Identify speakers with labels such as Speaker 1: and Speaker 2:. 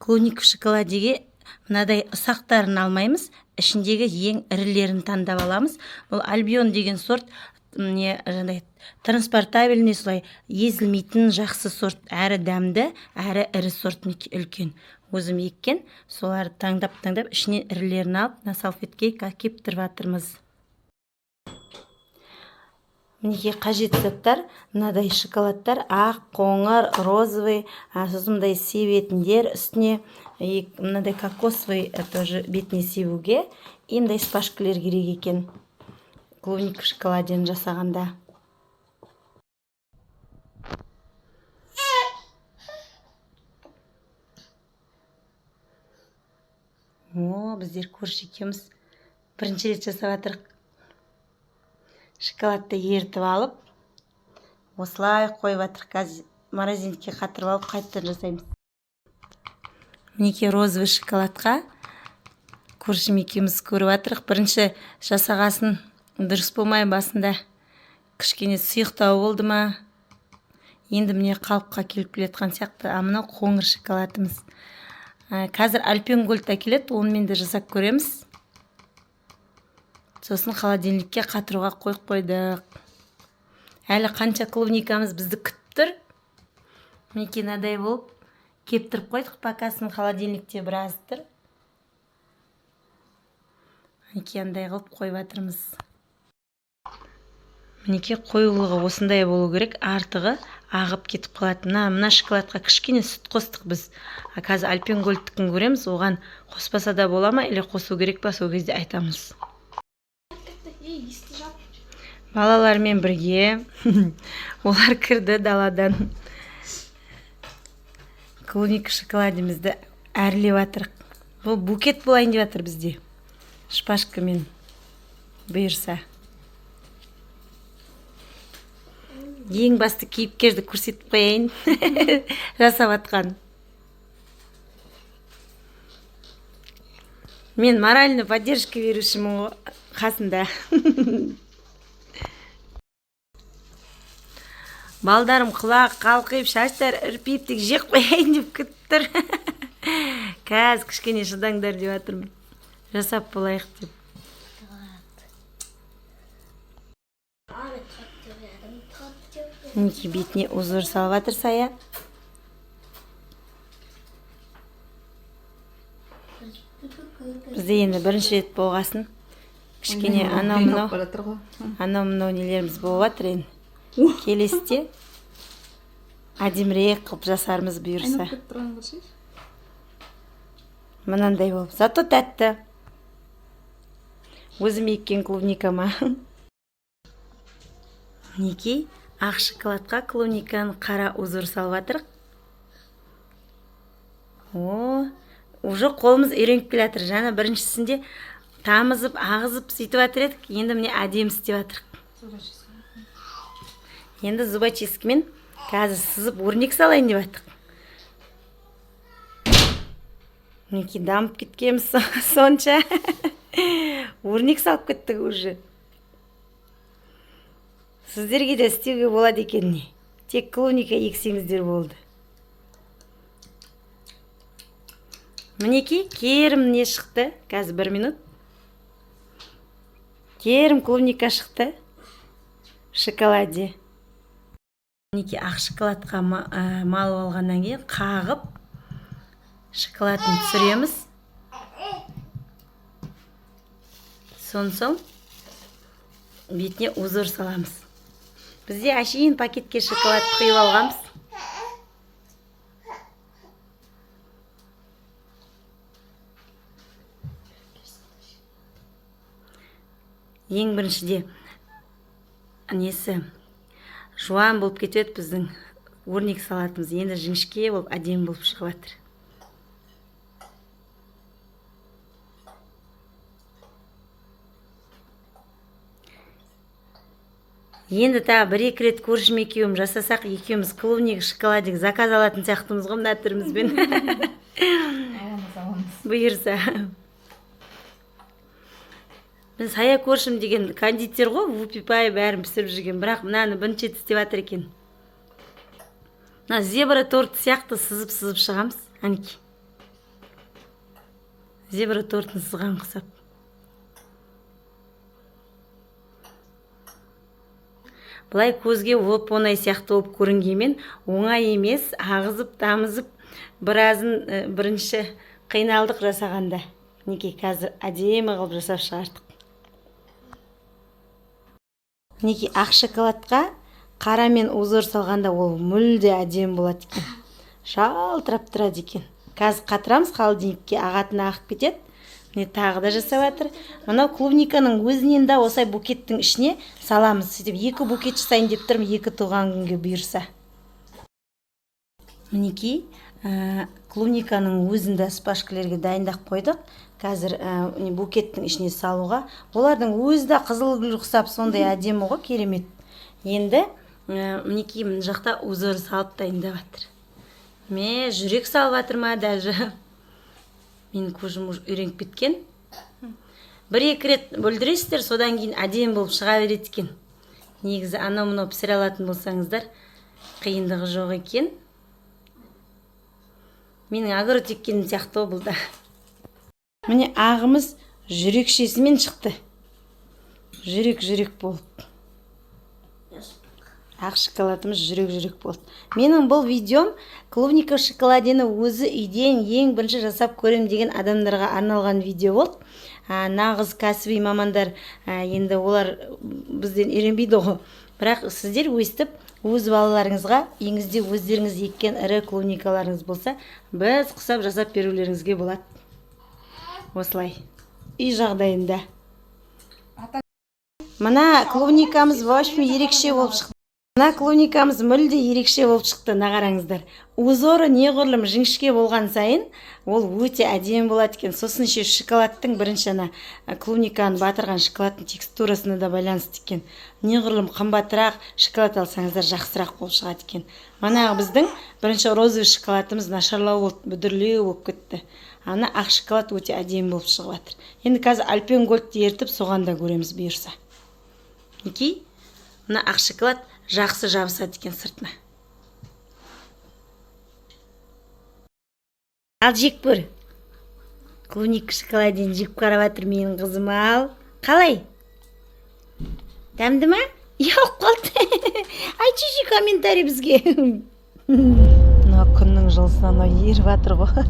Speaker 1: Клубника в шоколадеге мынадай ұсақтарын алмаймыз, ішіндегі ең ірілерін таңдап аламыз. Бұл Альбион деген сорт, не жаңағыдай транспортабельный, солай езілмейтін жақсы сорт, әрі дәмді, әрі ірі сорт, мінекей үлкен. Өзім еккен, соларды таңдап таңдап ішінен ірілерін алып, мына салфеткеге кептіріп жатырмыз. Мінекей қажетті заттар: мынадай шоколадтар, ақ, қоңыр, розовый, сосын мындай себетіндер үстіне, и мынадай кокосовый тоже бетіне себуге, и мындай шпажкалер керек екен клубника в шоколадені жасағанда. О, біздер көрші екеуміз бірінші рет жасап жатырық. Шоколадты ерітіп алып, осылай қойып жатырық. Қазір морозильникке қатырып алып, қайтадан жасаймыз. Мінекей, розовый шоколадқа көршім екеуміз көріп жатырық. Бірінші жасағасын дұрыс болмай, басында кішкене сұйықтау болды ма, енді міне қалыпқа келіп келе жатқан сияқты. А мынау қоңыр шоколадымыз. Қазір Альпен Гольд әкеледі, онымен де жасап көреміз. Сосын холодильникке қатыруға қойып қойдық. Әлі қанша клубникамыз бізді күтіп тұр. Мінекей, мынадай болып кептіріп қойдық, покасын холодильникте біраз тұр. Мінекей, андай қылып қойып жатырмыз. Мінекей, қоюлығы осындай болу керек, артығы ағып кетіп қалады. Мына шоколадқа кішкене сүт қостық біз. А қазір Альпен Гольдтікін көреміз, оған қоспаса да бола ма или қосу керек па, сол кезде айтамыз.
Speaker 2: Ей, есікті жап.
Speaker 1: Балалармен бірге олар кірді даладан. Клубника шоколадымызды әрлеп жатырық. Бұл букет болайын деп жатыр бізде шпажкамен, бұйырса. Ең басты кейіпкерді көрсетіп қояйын, жасап жатқан. Мен моральный поддержка берушімін ғой қасында. Балдарым құлақ қалқиып, шаштары үрпиіп, тек жеп қояйын деп күтіп тұр. Қазір кішкене шыдаңдар деп жатырмын, жасап болайық деп.
Speaker 2: Аны қатты бердім, қатты бердім.
Speaker 1: Мінекей, бетіне узор салып жатыр Сая. Бізде енді бірінші рет болғасын, кішкене анау мынау
Speaker 3: бара жатыр ғой.
Speaker 1: анау мынау нелеріміз болып жатыр. Енді келесіде әдемірек қылып жасармыз, бұйырса.
Speaker 3: Айналып кетіп тұрған көрсейші.
Speaker 1: Мынандай болып, зато тәтті, өзім еккен клубникама. Мінекей, ақ шоколадқа клубниканы қара узор салып жатырық. О, уже қолымыз үйреніп келе жатыр. Жаңа біріншісінде тамызып, ағызып сөйтіп жатыр едік, енді міне әдемі істеп жатырық. Енді зубочисткамен қазір сызып, өрнек салайын деп жатырық. Мінекей, дамып кеткенбіз сонша, өрнек салып кеттік уже. Сіздерге де істеуге болады екен, не тек клубника ексеңіздер болды. Мінекей, керім не шықты. Қазір бір минут. Керім клубника шықты в шоколаде. Мінекей, ақ шоколадқа малып алғаннан кейін, қағып, шоколадын түсіреміз. Сонсоң бетіне узор саламыз. Бізде әшейін пакетке шоколад құйып алғанбыз. Ең біріншіде несі жуан болып кетеді біздің өрнек салатымыз, енді жіңішке болып, әдемі болып шығып жатыр. Енді тағы бір екі рет көршім екеуміз жасасақ, екеуміз клубника шоколадик заказ алатын сияқтымыз ғой мына түрімізбен.
Speaker 3: Аламыз, аламыз.
Speaker 1: Бұйырса. Мен Сая көршім деген кондитер ғой, вупи пай бәрін пісіріп жүрген, бірақ мынаны бірінші рет істеп жатыр екен. Мына зебра торт сияқты сызып сызып шығамыз, әнекей. Зебра тортын сызған құсап. Былай көзге оп оңай сияқты болып көрінгенмен, оңай емес. Ағызып тамызып біразын, бірінші қиналдық жасағанда. Мінекей, қазір әдемі қылып жасап шығардық. Мінекей, ақ шоколадқа қарамен узор салғанда, ол мүлде әдемі болады екен, жалтырап тұрады екен. Қазір қатырамыз, холодильникке ағатын ағып кетеді. Міне, тағы да жасап жатыр. Мынау клубниканың өзінен де осылай букеттің ішіне саламыз. Сөйтіп екі букет жасайын деп тұрмын екі туған күнге, бұйырса. Мінекей, клубниканың өзін де шпажкалерге дайындап қойдық. Қазір не, букеттің ішіне салуға. Олардың өзі де қызыл гүл ұқсап, сондай әдемі ғой, керемет. Енді мінекей, мына жақта узор салып дайындап жатыр. Ме, жүрек салып жатыр ма? Даже менің көзім уже үйреніп кеткен. бір екі рет бүлдіресіздер, содан кейін әдемі болып шыға береді екен. Негізі анау мынау пісіре алатын болсаңыздар, қиындығы жоқ екен. Менің огород еккенім сияқты ғой бұл да. Міне, ағымыз жүрекшесімен шықты, жүрек жүрек болып. Ақ шоколадымыз жүрек жүрек болды. Менің бұл видеом клубника в шоколадені өзі үйден ең бірінші жасап көрем деген адамдарға арналған видео болды. Нағыз кәсіби мамандар, енді олар бізден үйренбейді ғой, бірақ сіздер өстіп өз балаларыңызға үйіңізде өздеріңіз еккен ірі клубникаларыңыз болса, біз құсап жасап берулеріңізге болады осылай үй жағдайында. Мына клубникамыз, в общем, ерекше болып шықты. Мына клубникамыз мүлде ерекше болып шықты. Мына қараңыздар, узоры неғұрлым жіңішке болған сайын, ол өте әдемі болады екен. Сосын еще шоколадтың, бірінші ана клубниканы батырған шоколадтың текстурасына да байланысты екен. Неғұрлым қымбатырақ шоколад алсаңыздар, жақсырақ болып шығады екен. Манағы біздің бірінші розовый шоколадымыз нашарлау болды, бүдірлеу болып кетті. Ана ақ шоколад өте әдемі болып шығып жатыр. Енді қазір Альпен Гольдті ерітіп, соған да көреміз, бұйырса. Мінекей, мына ақ шоколад жақсы жабысады екен сыртына. Ал, жеп көр. Клубника шоколадын жеп қарап жатыр менің қызым. Ал, қалай, дәмді ма? Ұялып қалды. Айтшы комментарий бізге. Мына күннің жылысынан мынау еріп жатыр ғой.